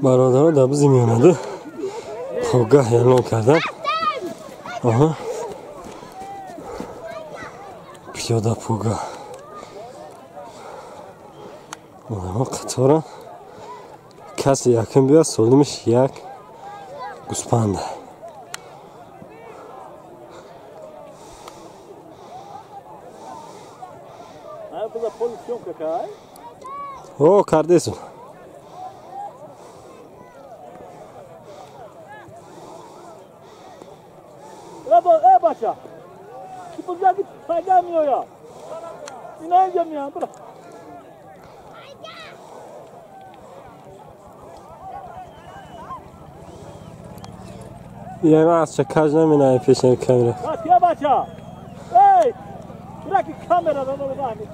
Бародаро дар бизи меомаду хогаҳ эълон кардан. Аҳа. Пиёда пуга. Одамо қаторан. Каси якум биёд, солимиш як гӯспанда. О, кардесу. Бача. Ки бузаки пайда меояд. Ина инҷа меояд, бира. Яма аз чакаж наминае пеши камера. Бача, бача. Эй! Бира ки камера ро набаҳми.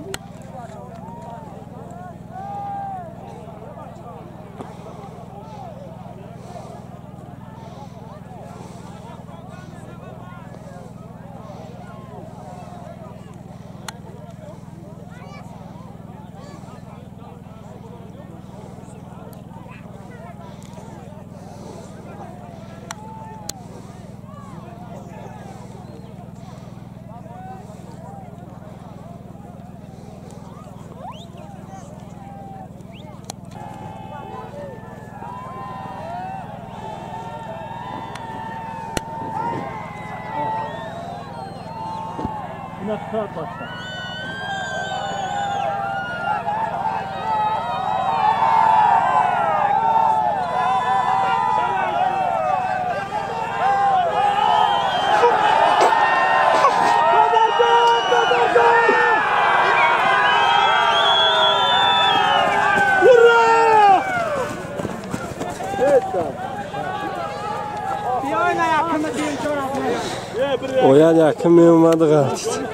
Ояд якум меомад ғалтид.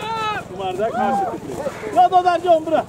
Додарҷон, бира.